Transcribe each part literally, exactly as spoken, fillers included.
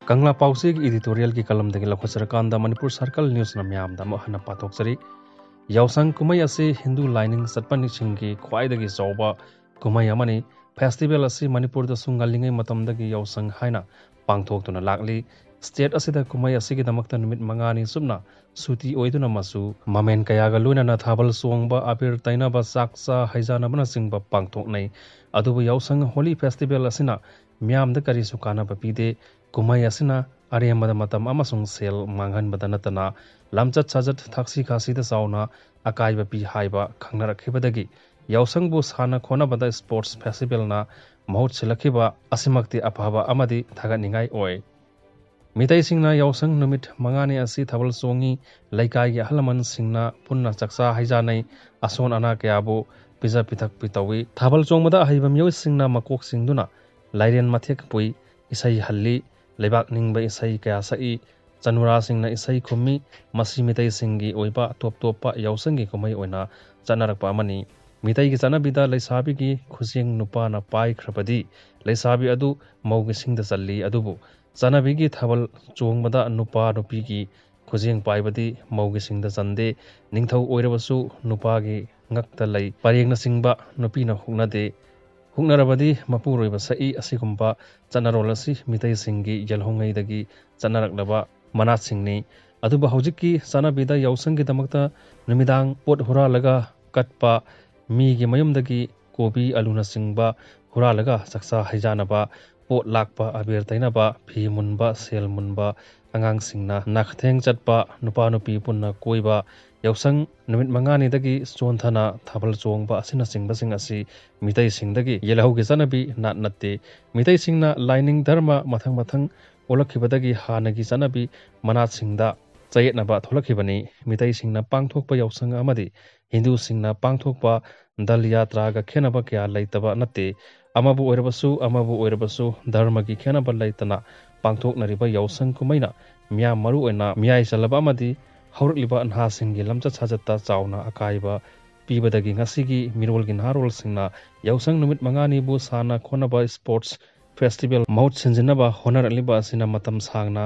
ꯀꯪꯂꯥ ꯄꯥꯎꯆꯦꯒꯤ editorialꯒꯤ ꯀꯂꯝꯗꯒꯤ ꯂꯧꯈꯠꯆꯔꯀꯥꯟꯗ Manipur Circle Newsꯅ ꯃꯤꯌꯥꯝꯗ ꯑꯃꯨꯛ ꯍꯟꯅ ꯄꯥꯊꯣꯛꯆꯔꯤ꯫ ꯌꯥꯎꯁꯪ ꯀꯨꯝꯍꯩ ꯑꯁꯤ ꯍꯤꯟꯗꯨ ꯂꯥꯏꯅꯤꯡ ꯆꯠꯄꯁꯤꯡꯒꯤ ꯈ꯭ꯋꯥꯏꯗꯒꯤ ꯆꯥꯎꯕ ꯀꯨꯝꯍꯩ ꯑꯃꯅꯤ꯫ Festival ꯑꯁꯤ ꯃꯅꯤꯄꯨꯔꯗꯁꯨ ꯉꯜꯂꯤꯉꯩ ꯃꯇꯝꯗꯒꯤ ꯌꯥꯎꯁꯪ ꯍꯥꯏꯅ ꯄꯥꯡꯊꯣꯛꯇꯨꯅ ꯂꯥꯛꯂꯤ꯫ State ꯑꯁꯤꯗ ꯀꯨꯝꯍꯩ ꯑꯁꯤꯒꯤꯗꯃꯛꯇ ꯅꯨꯃꯤꯠ ꯃꯉꯥꯅꯤ ꯆꯨꯞꯅ ꯁꯨꯇꯤ ꯑꯣꯏꯗꯨꯅ ꯃꯆꯨ ꯃꯃꯦꯟ ꯀꯌꯥꯒ ꯂꯣꯏꯅꯅ ꯊꯥꯕꯜ ꯆꯣꯡꯕ, ꯑꯕꯤꯔ ꯇꯩꯅꯕ, ꯆꯥꯛ ꯆꯥ ꯍꯩꯖꯥꯅꯕꯅꯆꯤꯡꯕ ꯄꯥꯡꯊꯣꯛꯅꯩ꯫ ꯑꯗꯨꯕꯨ ꯌꯥꯎꯁꯪ Holi Festival ꯑꯁꯤꯅ ꯃꯤꯌꯥꯝꯗ ꯀꯔꯤꯁꯨ ꯀꯥꯟꯅꯕ ꯄꯤꯗꯦ꯫ ꯀꯨꯝꯍꯩ ꯑꯁꯤꯅ ꯑꯔꯦꯝꯕꯗ ꯃꯇꯝ ꯑꯃꯁꯨꯡ ꯁꯦꯜ ꯃꯥꯡꯍꯟꯕꯗ ꯅꯠꯇꯅ ꯂꯝꯆꯠ ꯁꯥꯖꯠ, ꯊꯛꯁꯤ ꯈꯥꯁꯤꯗ ꯆꯥꯎꯅ ꯑꯀꯥꯏꯕ ꯄꯤ ꯍꯥꯏꯕ ꯈꯪꯅꯔꯛꯈꯤꯕꯗꯒꯤ ꯌꯥꯎꯁꯪꯕꯨ ꯁꯥꯟꯅ ꯈꯣꯠꯅꯕꯗ sports festivalꯅ ꯃꯍꯨꯠ ꯁꯤꯜꯂꯛꯈꯤꯕ ꯑꯁꯤꯃꯛꯇꯤ ꯑꯐꯕ ꯑꯃꯗꯤ ꯊꯥꯒꯠꯅꯤꯡꯉꯥꯏ ꯑꯣꯏ꯫ ꯃꯤꯇꯩꯁꯤꯡꯅ ꯌꯥꯎꯁꯪ ꯅꯨꯃꯤꯠ ꯃꯉꯥꯅꯤ ꯑꯁꯤ ꯊꯥꯕꯜ ꯆꯣꯡꯉꯤ꯫ ꯂꯩꯀꯥꯏꯒꯤ ꯑꯍꯜ ꯂꯃꯟꯁꯤꯡꯅ ꯄꯨꯟꯅ ꯆꯥꯛꯆꯥ ꯍꯩꯖꯥꯅꯩ꯫ ꯑꯁꯣꯟ ꯑꯅꯥ ꯀꯌꯥꯕꯨ ꯄꯤꯖ ꯄꯤꯊꯛꯄꯤ ꯇꯧꯏ꯫ ꯊꯥꯕꯜ ꯆꯣꯡꯕꯗ ꯑꯍꯩꯕ ꯃꯤꯑꯣꯏꯁꯤꯡꯅ ꯃꯀꯣꯛ ꯆꯤꯡꯗꯨꯅ ꯂꯥꯏꯔꯦꯟ ꯃꯊꯦꯛ ꯄꯨꯏ, ꯏꯁꯩ ꯍꯜꯂꯤ꯫ ꯂꯩꯕꯥꯛ ꯅꯤꯡꯕ ꯏꯁꯩ ꯀꯌꯥ ꯁꯛꯏ꯫ ꯆꯅꯨꯔꯥꯁꯤꯡꯅ ꯏꯁꯩ ꯈꯨꯝꯃꯤ꯫ ꯃꯁꯤ ꯃꯤꯇꯩꯁꯤꯡꯒꯤ ꯑꯣꯏꯕ ꯇꯣꯞ ꯇꯣꯞꯄ ꯌꯥꯎꯁꯪꯒꯤ ꯀꯨꯝꯍꯩ ꯑꯣꯏꯅ ꯆꯠꯅꯔꯛꯄ ꯑꯃꯅꯤ꯫ ꯃꯤꯇꯩꯒꯤ ꯆꯠꯅꯕꯤꯗ ꯂꯩꯁꯥꯕꯤꯒꯤ ꯈꯨꯖꯦꯡ ꯅꯨꯄꯥꯅ ꯄꯥꯏꯈ꯭ꯔꯕꯗꯤ ꯂꯩꯁꯥꯕꯤ ꯑꯗꯨ ꯃꯧꯒꯤ ꯁꯤꯡꯗ ꯆꯜꯂꯤ꯫ ꯑꯗꯨꯕꯨ ꯆꯠꯅꯕꯤꯒꯤ ꯊꯥꯕꯜ ꯆꯣꯡꯕꯗ ꯅꯨꯄꯥ ꯅꯨꯄꯤꯒꯤ ꯈꯨꯖꯦꯡ ꯄꯥꯏꯕꯗꯤ ꯃꯧꯒꯤ ꯁꯤꯡꯗ ꯆꯟꯗꯦ꯫ ꯅꯤꯡꯊꯧ ꯑꯣꯏꯔꯕꯁꯨ ꯅꯨꯄꯥꯒꯤ ꯉꯛꯇ ꯂꯩ꯫ ꯄꯔꯦꯡꯅꯆꯤꯡꯕ ꯅꯨꯄꯤꯅ ꯍꯨꯛꯅꯗꯦ꯫ ꯍꯨꯛꯅꯔꯕꯗꯤ ꯃꯄꯨꯔꯣꯏꯕ ꯁꯛꯏ꯫ ꯑꯁꯤꯒꯨꯝꯕ ꯆꯠꯅꯔꯣꯜ ꯑꯁꯤ ꯃꯤꯇꯩꯁꯤꯡꯒꯤ ꯌꯦꯜꯍꯧꯉꯩꯗꯒꯤ ꯆꯠꯅꯔꯛꯂꯕ ꯃꯅꯥꯠꯁꯤꯡꯅꯤ꯫ ꯑꯗꯨꯕꯨ ꯍꯧꯖꯤꯛꯀꯤ ꯆꯠꯅꯕꯤꯗ ꯌꯥꯎꯁꯪꯒꯤꯗꯃꯛꯇ ꯅꯨꯃꯤꯗꯥꯡ ꯄꯣꯠ ꯍꯨꯔꯥꯜꯂꯒ ꯀꯠꯄ, ꯃꯤꯒꯤ ꯃꯌꯨꯝꯗꯒꯤ ꯀꯣꯕꯤ, ꯑꯂꯨꯅꯆꯤꯡꯕ ꯍꯨꯔꯥꯜꯂꯒ ꯆꯥꯛꯆꯥ ꯍꯩꯖꯥꯅꯕ, ꯄꯣꯠ ꯂꯥꯛꯄ, ꯑꯕꯦꯔ ꯇꯩꯅꯕ, ꯐꯤ ꯃꯨꯟꯕ, ꯁꯦꯜ ꯃꯨꯟꯕ, ꯑꯉꯥꯡꯁꯤꯡꯅ ꯅꯥꯀꯊꯦꯡ ꯆꯠꯄ, ꯅꯨꯄꯥ ꯅꯨꯄꯤ ꯄꯨꯟꯅ ꯀꯣꯏꯕ, ꯌꯥꯎꯁꯪ ꯅꯨꯃꯤꯠ ꯃꯉꯥꯅꯤꯗꯒꯤ ꯆꯣꯟꯊꯅ ꯊꯥꯕꯜ ꯆꯣꯡꯕ ꯑꯁꯤꯅꯆꯤꯡꯕꯁꯤꯡ ꯑꯁꯤ ꯃꯤꯇꯩꯁꯤꯡꯗꯒꯤ ꯌꯦꯜꯍꯧꯒꯤ ꯆꯠꯅꯕꯤ ꯅꯥꯠ ꯅꯠꯇꯦ꯫ ꯃꯤꯇꯩꯁꯤꯡꯅ ꯂꯥꯏꯅꯤꯡ ꯙꯔꯃ ꯃꯊꯪ ꯃꯊꯪ ꯑꯣꯜꯂꯛꯈꯤꯕꯗꯒꯤ ꯍꯥꯟꯅꯒꯤ ꯆꯠꯅꯕꯤ ꯃꯅꯥꯠꯁꯤꯡꯗ ꯆꯌꯦꯠꯅꯕ ꯊꯣꯛꯂꯛꯈꯤꯕꯅꯤ꯫ ꯃꯤꯇꯩꯁꯤꯡꯅ ꯄꯥꯡꯊꯣꯛꯄ ꯌꯥꯎꯁꯪ ꯑꯃꯗꯤ ꯍꯤꯟꯗꯨꯁꯤꯡꯅ ꯄꯥꯡꯊꯣꯛꯄ ꯗꯜ ꯌꯥꯇ꯭ꯔꯥꯒ ꯈꯦꯠꯅꯕ ꯀꯌꯥ ꯂꯩꯇꯕ ꯅꯠꯇꯦ꯫ ꯑꯃꯕꯨ ꯑꯣꯏꯔꯕꯁꯨ, ꯑꯃꯕꯨ ꯑꯣꯏꯔꯕꯁꯨ, ꯙꯔꯃꯒꯤ ꯈꯦꯠꯅꯕ ꯂꯩꯇꯅ ꯄꯥꯡꯊꯣꯛꯅꯔꯤꯕ ꯌꯥꯎꯁꯪ ꯀꯨꯝꯍꯩꯅ ꯃꯤꯌꯥꯝ, ꯃꯔꯨꯑꯣꯏꯅ ꯃꯤꯌꯥꯏ ꯆꯜꯂꯕ ꯑꯃꯗꯤ ꯍꯧꯔꯛꯂꯤꯕ ꯅꯍꯥꯁꯤꯡꯒꯤ ꯂꯝꯆꯠ ꯁꯥꯖꯠꯇ ꯆꯥꯎꯅ ꯑꯀꯥꯏꯕ ꯄꯤꯕꯗꯒꯤ ꯉꯁꯤꯒꯤ ꯃꯤꯔꯣꯜꯒꯤ ꯅꯍꯥꯔꯣꯜꯁꯤꯡꯅ ꯌꯥꯎꯁꯪ ꯅꯨꯃꯤꯠ ꯃꯉꯥꯅꯤꯕꯨ ꯁꯥꯟꯅ ꯈꯣꯠꯅꯕ, sports, ꯐꯦꯁꯇꯤꯚꯦꯜ ꯃꯍꯨꯠ ꯁꯤꯟꯖꯤꯟꯅꯕ ꯍꯣꯠꯅꯔꯛꯂꯤꯕ ꯑꯁꯤꯅ ꯃꯇꯝ ꯁꯥꯡꯅ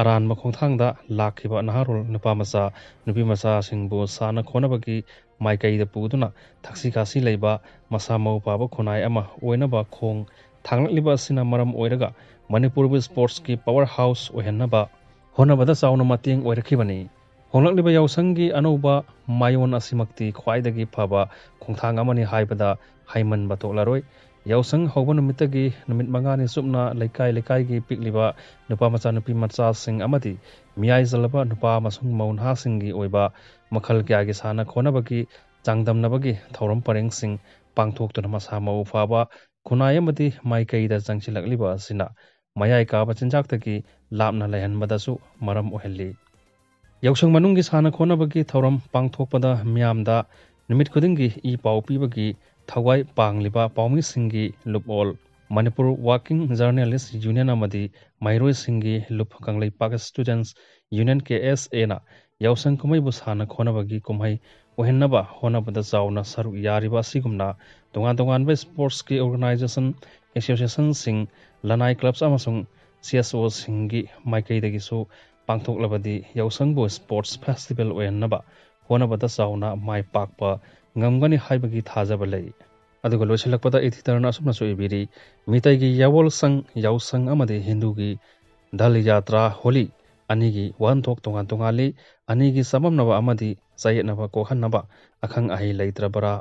ꯑꯔꯥꯟꯕ ꯈꯣꯡꯊꯥꯡꯗ ꯂꯥꯛꯈꯤꯕ ꯅꯍꯥꯔꯣꯜ ꯅꯨꯄꯥ ꯃꯆꯥ, ꯅꯨꯄꯤ ꯃꯆꯥꯁꯤꯡꯕꯨ ꯁꯥꯟꯅ ꯈꯣꯠꯅꯕꯒꯤ ꯃꯥꯏꯀꯩꯗ ꯄꯨꯗꯨꯅ ꯊꯛꯁꯤ ꯈꯥꯁꯤ ꯂꯩꯕ, ꯃꯁꯥ ꯃꯎ ꯐꯥꯕ ꯈꯨꯟꯅꯥꯏ ꯑꯃ ꯑꯣꯏꯅꯕ ꯈꯣꯡ ꯊꯥꯡꯂꯛꯂꯤꯕ ꯑꯁꯤꯅ ꯃꯔꯝ ꯑꯣꯏꯔꯒ ꯃꯅꯤꯄꯨꯔꯕꯨ ꯁ꯭ꯄꯣꯔꯠꯁꯀꯤ ꯄꯥꯋꯔ ꯍꯥꯎꯁ ꯑꯣꯏꯍꯟꯅꯕ ꯍꯣꯠꯅꯕꯗ ꯆꯥꯎꯅ ꯃꯇꯦꯡ ꯑꯣꯏꯔꯛꯈꯤꯕꯅꯤ꯫ ꯍꯣꯡꯂꯛꯂꯤꯕ ꯌꯥꯎꯁꯪꯒꯤ ꯑꯅꯧꯕ ꯃꯥꯏꯑꯣꯟ ꯑꯁꯤꯃꯛꯇꯤ ꯈ꯭ꯋꯥꯏꯗꯒꯤ ꯐꯕ ꯈꯣꯡꯊꯥꯡ ꯑꯃꯅꯤ ꯍꯥꯏꯕꯗ ꯍꯥꯏꯃꯟꯕ ꯊꯣꯛꯂꯔꯣꯏ꯫ ꯌꯥꯎꯁꯪ ꯍꯧꯕ ꯅꯨꯃꯤꯠꯇꯒꯤ ꯅꯨꯃꯤꯠ ꯃꯉꯥꯅꯤ ꯆꯨꯞꯅ ꯂꯩꯀꯥꯏ ꯂꯩꯀꯥꯏꯒꯤ ꯄꯤꯛꯂꯤꯕ ꯅꯨꯄꯥ ꯃꯆꯥ, ꯅꯨꯄꯤ ꯃꯆꯥꯁꯤꯡ ꯑꯃꯗꯤ ꯃꯤꯌꯥꯏ ꯆꯜꯂꯕ ꯅꯨꯄꯥ ꯑꯃꯁꯨꯡ ꯃꯧ ꯅꯍꯥꯁꯤꯡꯒꯤ ꯑꯣꯏꯕ ꯃꯈꯜ ꯀꯌꯥꯒꯤ ꯁꯥꯟꯅ ꯈꯣꯠꯅꯕꯒꯤ ꯆꯥꯡꯗꯝꯅꯕꯒꯤ ꯊꯧꯔꯝ ꯄꯔꯦꯡꯁꯤꯡ ꯄꯥꯡꯊꯣꯛꯇꯨꯅ ꯃꯁꯥ ꯃꯎ ꯐꯕ ꯈꯨꯟꯅꯥꯏ ꯑꯃꯗꯤ ꯃꯥꯏꯀꯩꯗ ꯆꯪꯁꯤꯜꯂꯛꯂꯤꯕ ꯑꯁꯤꯅ ꯃꯌꯥꯏ ꯀꯥꯕ ꯆꯤꯟꯖꯥꯛꯇꯒꯤ ꯂꯥꯞꯅ ꯂꯩꯍꯟꯕꯗꯁꯨ ꯃꯔꯝ ꯑꯣꯏꯍꯜꯂꯤ꯫ ꯌꯥꯎꯁꯪ ꯃꯅꯨꯡꯒꯤ ꯁꯥꯟꯅ ꯈꯣꯠꯅꯕꯒꯤ ꯊꯧꯔꯝ ꯄꯥꯡꯊꯣꯛꯄꯗ ꯃꯤꯌꯥꯝꯗ ꯅꯨꯃꯤꯠ ꯈꯨꯗꯤꯡꯒꯤ ꯏ ꯄꯥꯎ ꯄꯤꯕꯒꯤ ꯊꯋꯥꯏ ꯄꯥꯡꯂꯤꯕ ꯄꯥꯎꯃꯤꯁꯤꯡꯒꯤ ꯂꯨꯞ all Manipur working journalists union ꯑꯃꯗꯤ ꯃꯍꯩꯔꯣꯏꯁꯤꯡꯒꯤ ꯂꯨꯞ ꯀꯪꯂꯩꯄꯥꯛ ꯁ꯭ꯇꯨꯗꯦꯟꯠꯁ ꯌꯨꯅꯤꯌꯟ, ꯀꯦ ꯑꯦꯁ ꯑꯦꯅ ꯌꯥꯎꯁꯪ ꯀꯨꯝꯍꯩꯕꯨ ꯁꯥꯟꯅ ꯈꯣꯠꯅꯕꯒꯤ ꯀꯨꯝꯍꯩ ꯑꯣꯏꯍꯟꯅꯕ ꯍꯣꯠꯅꯕꯗ ꯆꯥꯎꯅ ꯁꯔꯨꯛ ꯌꯥꯔꯤꯕ ꯑꯁꯤꯒꯨꯝꯅ ꯇꯣꯉꯥꯟ ꯇꯣꯉꯥꯟꯕ ꯁ꯭ꯄꯣꯔꯠꯁꯀꯤ ꯑꯣꯔꯒꯅꯥꯏꯖꯦꯁꯟ, ꯑꯦꯁꯣꯁꯤꯌꯦꯁꯟꯁꯤꯡ, ꯂꯅꯥꯏ ꯀ꯭ꯂꯕꯁ ꯑꯃꯁꯨꯡ ꯁꯤ ꯑꯦꯁ ꯑꯣꯁꯤꯡꯒꯤ ꯃꯥꯏꯀꯩꯗꯒꯤꯁꯨ ꯄꯥꯡꯊꯣꯛꯂꯕꯗꯤ ꯌꯥꯎꯁꯪꯕꯨ ꯁ꯭ꯄꯣꯔꯠꯁ ꯐꯦꯁꯇꯤꯚꯦꯜ ꯑꯣꯏꯍꯟꯅꯕ ꯍꯣꯠꯅꯕꯗ ꯆꯥꯎꯅ ꯃꯥꯏ ꯄꯥꯛꯄ ꯉꯝꯒꯅꯤ ꯍꯥꯏꯕꯒꯤ ꯊꯥꯖꯕ ꯂꯩ꯫ ꯑꯗꯨꯒ ꯂꯣꯏꯁꯤꯜꯂꯛꯄꯗ editor ꯅ ꯑꯁꯨꯝꯅꯁꯨ ꯏꯕꯤꯔꯤ, ꯃꯤꯇꯩꯒꯤ ꯌꯥꯋꯣꯜꯁꯪ, ꯌꯥꯎꯁꯪ ꯑꯃꯗꯤ ꯍꯤꯟꯗꯨꯒꯤ ꯗꯜ ꯌꯥꯇ꯭ꯔꯥ, ꯍꯣꯂꯤ ꯑꯅꯤꯒꯤ ꯋꯥꯍꯟꯊꯣꯛ ꯇꯣꯉꯥꯟ ꯇꯣꯉꯥꯜꯂꯤ꯫ ꯑꯅꯤꯒꯤ ꯆꯃꯝꯅꯕ ꯑꯃꯗꯤ ꯆꯌꯦꯠꯅꯕ ꯀꯣꯛꯍꯟꯅꯕ ꯑꯈꯪ ꯑꯍꯩ ꯂꯩꯇ꯭ꯔꯕꯔꯥ?